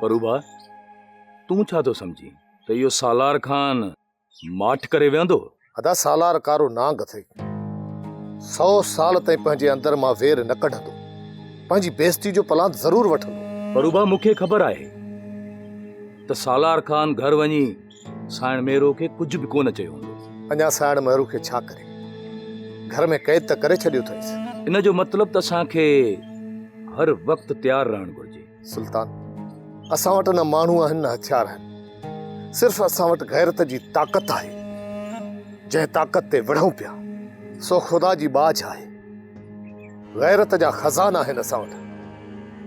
پروبا، تون ڇا ٿو سمجهين ته اهو سالار خان ماٺ ڪري ويهندو؟ ادا سالار ڪارو نانگ اٿئي. سئو سال تائين پنهنجي اندر مان وير نه ڪڍندو. پنهنجي بيعزتي جو پلاند ضرور وٺندو. پروبا مون کي خبر آهي ته سالار خان گهر وڃي سائڻ مهرو کي ڪجهه به ڪونه چيو هوندو. اڃا سائڻ مهرو کي ڇا ڪري؟ گهر ۾ قيد ته ڪري ڇڏيو اٿئيس. ان جو مطلب ته اسان کي هر وقت تيار رهڻ گهرجي. سلطان، اسان وٽ نه ماڻهو آهن نه هٿيار آهن. صرف اسان وٽ غيرت جي طاقت آهي. جنهن طاقت تي وڙهون پيا، سو خدا جي ٻاجهه آهي. غيرت جا خزانا آهن اسان وٽ،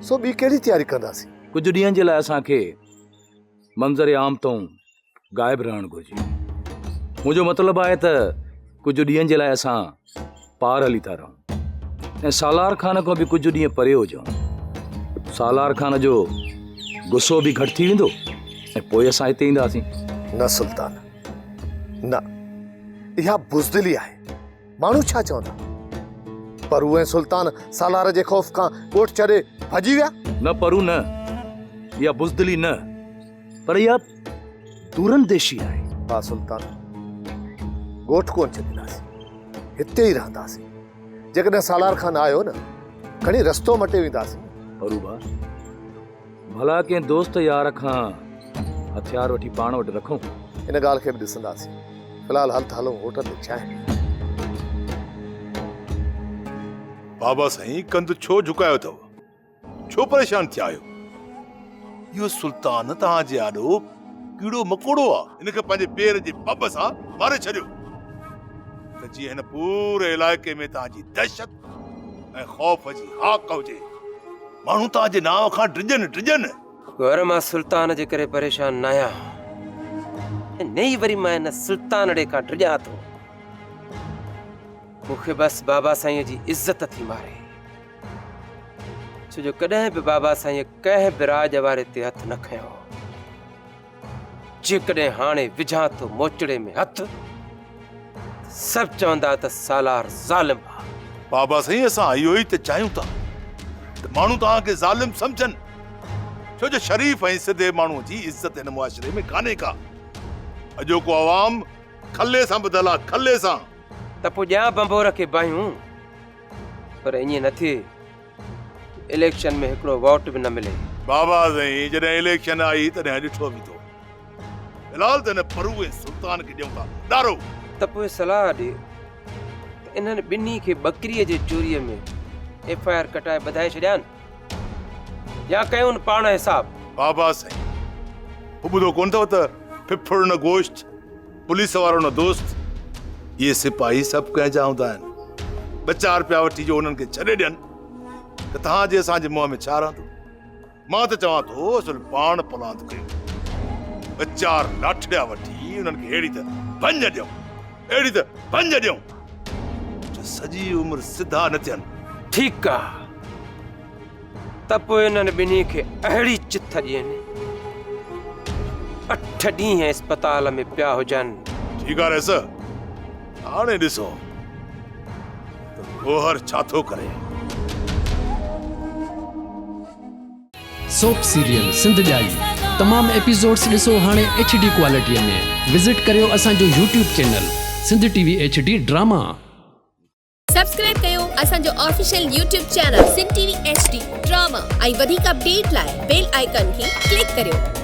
سو ٻي ڪهڙي تياري ڪنداسين؟ ڪجهه ڏينهن جي لاء اسان کي منظر عام تئون غائب رهڻ گهرجي. منهنجو مطلب آهي ته ڪجهه ڏينهن جي لاء اسان پار هلي ٿا رهون ۽ سالار خان کان به ڪجهه ڏينهن پري هجون. سالار خان جو غصو به گهٽ ٿي ويندو ۽ پوء اسان هتي اينداسين. نه سلطان نه، اها بزدلي آهي. ماڻهو ڇا چوندا؟ پرو ۽ سلطان سالار جي خوف کان ڳوٺ ڇڏي ڀڄي ويا؟ نه پرو نه، اها بزدلي نه پر اها دورانديشي آهي. ها سلطان، ڳوٺ ڪونه ڇڏينداسين، هتي ئي رهنداسين. جيڪڏهن سالار خان آيو نه، کڻي رستو مٽي وينداسين. پرو ڀاء، ڀلا ڪنهن دوست يار کان هٿيار وٺي پاڻ وٽ رکون؟ ان ڳالهه کي به ڏسنداسين. في الحال هل ته هلون هوٽل تي چانهه پيئون. بابا سائين ڪنڌ ڇو جهڪايو اٿو؟ ڇو پريشان ٿيا آهيو؟ اهو سلطان توهان جي آڏو ڪيڙو مڪوڙو آ. هن کي پنهنجي پير جي پٻ سان ماري ڇڏيو ته جيئن هن پوري علائقي ۾ توهان جي دهشت ۽ خوف جي هاڪ هجي. ماڻهو توهان جي نانء کان ڊڄن، ڊڄن. گهر مان سلطان جي ڪري پريشان ناهيان ۽ نه ئي وري مان هن سلطانڙي کان ڊڄان ٿو. مون کي بس بابا سائينء جي عزت ٿي ماري. ڇو جو ڪڏهن به بابا سائينء ڪنهن به راڄ واري تي هٿ نه کنيو هو. جيڪڏهن هاڻي وجهان ٿو موچڙي ۾ هٿ ته سڀ چوندا ته سالار ظالم آ. بابا سائين اسان اهو ئي ته چاهيون ٿا ته ماڻهو توهان کي ظالم سمجهن ڇو جو شريف ۽ سڌي ماڻهو جي عزت هن معاشري ۾ ڪانهي ڪا. اڄوڪو عوام کلي سان ٻڌل آ کلي سان. ته پوء ڏيان ڀنڀور کي باهيون پر ائين نه ٿئي جو اليڪشن ۾ هڪڙو ووٽ به نه ملي. بابا سائين جڏهن اليڪشن آئي تڏهن ڏٺو ويندو. في الحال ته هن پرو ۽ سلطان کي ڏيون ٿا ڏارو. ته پوء صلاح ڏي ته انهن ٻنهي کي ٻڪريء جي چوريء ۾ ايف I R ڪٽائي ٻڌائي ڇڏيان يا ڪيون پاڻ حساب. بابا سائين هو ٻڌو ڪونه اٿو ته ڦڦڙ نه گوشت. پوليس وارو نه دوست، اهي سپاهي سڀ ڪنهن جا هوندا آهن. ٻه چار رپيا وٺي جو انهن کي ڇڏي ڏين ته توهان جي اسان جي منهن ۾ ڇا رهندو؟ مان ته چوان ٿو اصل پاڻ پلاند ڪيون. ٻه چار لاٺڙيا وٺي انهن کي اهڙي ته ڀڃ ڏيون، اهڙي ته ڀڃ ڏيون جو سڄي عمر سڌا نه ٿين. ٺيڪ آ. ته پوء انهن ٻنهي کي اهڙي چٿ ڏين، اٺ ڏينهن اسپتال ۾ پيا هجن. ٺيڪ آ رئيس، هاڻي ڏسو ته گوهر ڇا ٿو ڪري. سوپ سيريل سنڌ ڄائي تمام ايپيسوڊس ڏسو هاڻي ايڇ ڊي ڪوالٽي ۾ وزٽ ڪريو اسان جو YouTube channel Sindh T V H D drama. Subscribe ڪيو اسان جو official YouTube channel Sindh T V H D drama ۽ وڌيڪ اپڊيٽ لاء بيل آئيڪان کي ڪلڪ ڪريو.